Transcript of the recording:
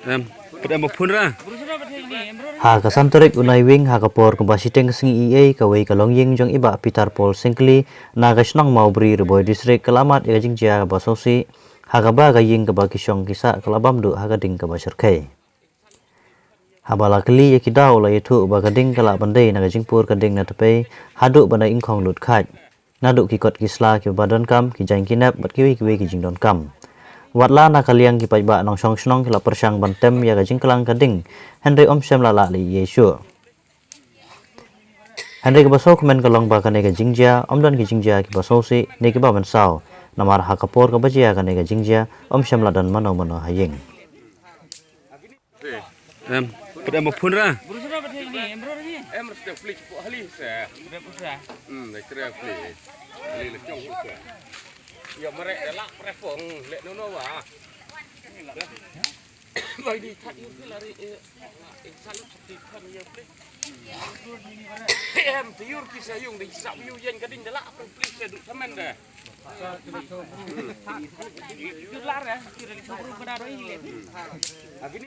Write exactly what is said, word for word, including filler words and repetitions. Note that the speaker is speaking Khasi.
Em, put em ba phun ra. Ha ka san tarik u Naiwieng, ha ka por kaba shiteng ka sngi eiei, kawei ka longïing jong i Bah Peter Paul Syngkli na ka shnong Mawbri, Ri Bhoi District, ka la mad ïa ka jingjia kaba sngewsih, ha kaba ka ïing kaba ki shong ki sah ka la bam duh ha ka ding kaba shyrkhei. Haba la kylli ïa ki daw, la ïathuh ba ka ding ka lah ban dei na ka jingpur ka ding na tpei haduh ba na ingkhong lut khaid, naduh ki kot ki sla kiba donkam, ki jaiñ ki nep bad kiwei kiwei ki jingdonkam. Wat la na ka liang ki paidbah nongshong shnong ki la pyrshang ban tem ïa ka jingklang ka ding, hynrei ym shym la lah leh ei ei shuh. Hynrei kaba sngewkmen ka long ba kane ka jingjia ym don ki jingjia kiba sngewsih ne kiba mynsaw, namar ha ka por kaba jia kane ka jingjia ym shym la don mano mano ha ïing. Em, put em ba phun ra. Em, resteng plik pok hali se. Hmm, dah kira plik. Hali le chong se. Ya, mereka dah lah prefong, lek nono wa. Bai di that yur ki lari, eh, eh, salut seperti kan ya plik. Em, tiur ki sayung di sap yu yen kadin dah lah plik se duk samen dah. Yu lar ya, kira di sobru benar ini.